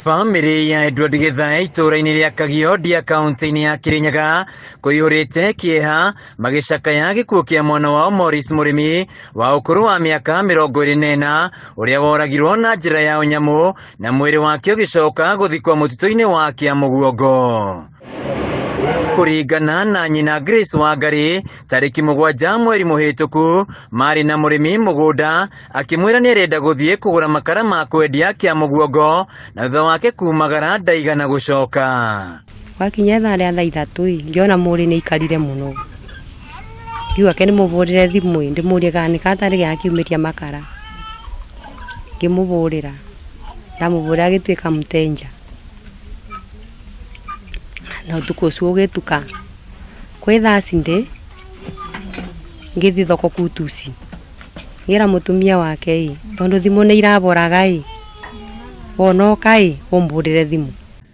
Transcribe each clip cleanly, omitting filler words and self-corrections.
Bamĩrĩ ya Edward Gĩthae itũũra-inĩ rĩa Kagio-Ndia kaunti-inĩ ya Kĩrĩnyaga kũiyũrĩte kĩeha magĩcakaya gĩkuũ kĩa mwana wao Morris Mũrĩmi wa ũkũrũ wa mĩaka 24 ũrĩa woragirwo na njĩra ya ũnyamũ na mwĩrĩ wake ũgĩcoka gũthikwo mũtitũ-inĩ wa Kĩamũguongo. Kũringana na nyina Grace Wangari, tarĩki 7 mweri mũhĩtũku, marĩ na mũrĩmi mũgũnda akĩmwĩra nĩ arenda gũthiĩ kũgũra makara ma kwendia Kĩamũguongo na thutha wake kumagara ndaigana gũcoka. Gwakinya ithaa rĩa thaa 3 ĩ, ngĩona mũrĩ nĩ aikarire mũno. Ngiuga ke ndĩmũbũrĩre thimũ ĩ, ndĩmũrie kana nĩ gatarĩ gĩakiumĩria makara. Ngĩmũbũrĩra, ndamũbũrĩra agĩtuĩka mteja. Na ũtukũ ũcio ũgĩtuka, kwĩ Thursday, ngĩthiĩ thoko Kutusi, ngĩra mũtumia wake ĩ, tondũ thimũ nĩ iraboraga ĩ, wona oka ĩ, ũmbũrĩre thimũ.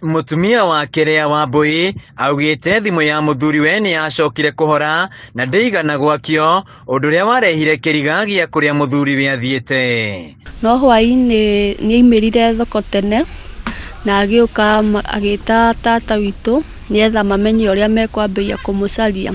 Mũtumia wake Lea Wambui augĩte thimũ ya mũthuriwe nĩ yacokire kũhora na ndĩigana gwakio, ũndũ ũrĩa warehire kĩriga gĩa kũrĩa mũthuriwe athiĩte. No hwaĩ-inĩ nĩ aimĩrire thoko tene na agĩũka agĩta tata witũ nĩgetha mamenye ũrĩa mekwambĩrĩria kũmũcaria.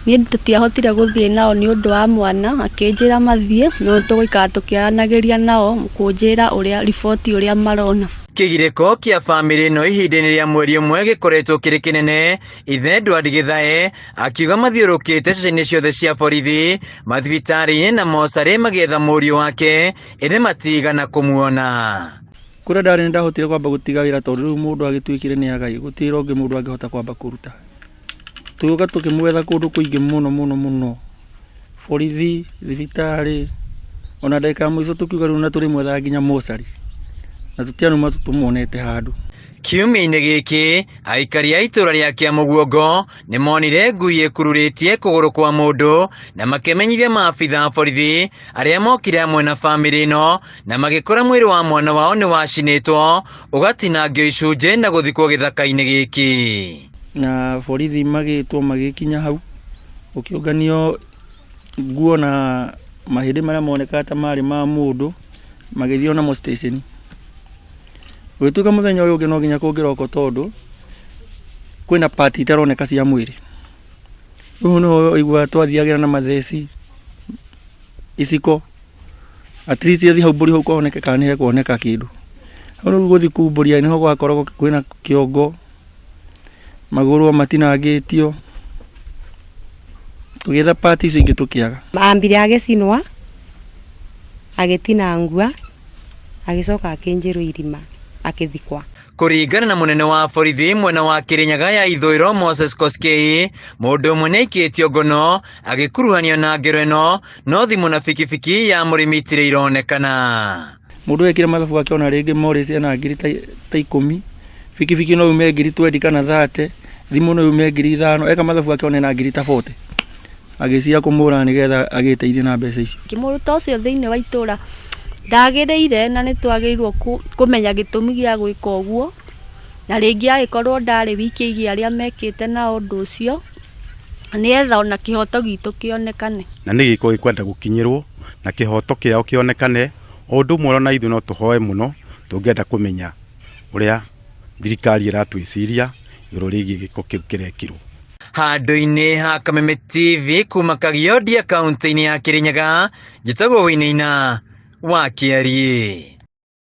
Niĩ tũtiahotire gũthiĩ nao nĩ ũndũ wa mwana, akĩnjĩra mathiĩ no tũgũikara tũkĩaranagĩria nao kũnjĩra ũrĩa riboti ũrĩa marona. Kĩgirĩko kĩa bamĩrĩ ĩno ihinda-inĩ rĩa mweri ũmwe gĩkoretwo kĩrĩ kĩnene, ithe Edward Gĩthae akiuga mathiũrũkĩte ceceni ciothe cia borithi, mathibitarĩ-inĩ na mocarĩ magĩetha mũriũ wake ĩndĩ matigana kũmuona. Kũrĩa ndarĩ nĩ ndahotire kwamba gũtiga wĩra tondũ rĩu mũndũ agĩtuĩkire nĩ agai gũtirĩ wĩra ũngĩ mũndũ angĩhota kwamba kũruta. Tũgĩũka tũkĩmwetha kũndũ kũingĩ mũno mũno mũno, borithi, thibitarĩ, ona ndagĩka ya mũico tũkiuga rĩu ona tũrĩmwethaga nginya mocarĩ, na tũtianuma tũmuonete handũ. Kiumia-inĩ gĩkĩ, aikari a itũũra rĩa Kĩamũguongo nĩ monire ngui ĩkururĩtie kũgũrũ kwa mũndũ na makĩmenyithia maabitha a borithi arĩa mokire hamwe na bamĩrĩ ĩno na magĩkora mwĩrĩ wa mwana wao nĩ wacinĩtwo ũgatinangio icunjĩ na gũthikwo gĩthaka-inĩ gĩkĩ. Na borithi magĩtwo magĩkinya hau, gũkĩũnganio nguo na mahĩndĩ marĩa monekaga ta marĩ ma mũndũ, magĩthiĩ namo station. Gũgĩtuĩka mũthenya ũyũ ũngĩ no nginya kũngĩrokwo tondũ kwĩna part itaroneka cia mwĩrĩ. Rĩu nĩho ũiguaga twathiagĩra na matheci, iciko, at least athiĩ hau mbũri hau kũhoneke kana nĩ hekuoneka kĩndũ. Hau rĩu gũthiĩ kumbũria nĩho gwakoragwo kwĩna kĩongo, magũrũ matinangĩtio, tũgĩetha part icio ingĩ tũkĩaga. Ambire agĩcinwa, agĩtinangua, agĩcoka akĩnjĩrwo irima, akĩthikwa. Kũringana na mũnene wa borithi mwena wa Kĩrĩnyaga ya ithũĩro Moses Koskei, mũndũ ũmwe nĩ aikĩtio ngono agĩkuruhanio na ngero ĩno, no thimũ na bikibiki ya mũrĩmi itirĩ ironekana. Mũndũ ekire mathabu akĩona rĩngĩ Morris ena ngiri ta 10, bikibiki no yume ngiri 20 kana 30, thimũ no yume ngiri 5, eka mathabu akĩona ena ngiri ta 40. Agĩciria kũmũra nĩgetha agĩteithie na mbeca icio. Mũndũ ta ũcio thĩinĩ wa itũra ndagĩrĩire na nĩ twagĩrĩirwo kũmenya gĩtũmi gĩa gwĩka ũguo, na rĩngĩ agĩkorwo ndarĩ wiki ĩgiĩ arĩa mekĩte na ũndũ ũcio, nĩgetha ona kĩhoto gitũ kĩonekane. Na nĩ gĩko gĩkwenda gũkinyĩrwo na kĩhoto kĩao kĩonekane, o ũndũ ũmwe ona ithuĩ no tũhoe mũno tũngĩenda kũmenya ũrĩa thirikari ĩratwĩciria igũrũ rĩgiĩ gĩko kĩu kĩrekirwo. Handũ-inĩ ha Kameme TV kuma Kagiondia kaunti-inĩ ya Kĩrĩnyaga, njĩtagwo Wainaina wa Kĩariĩ.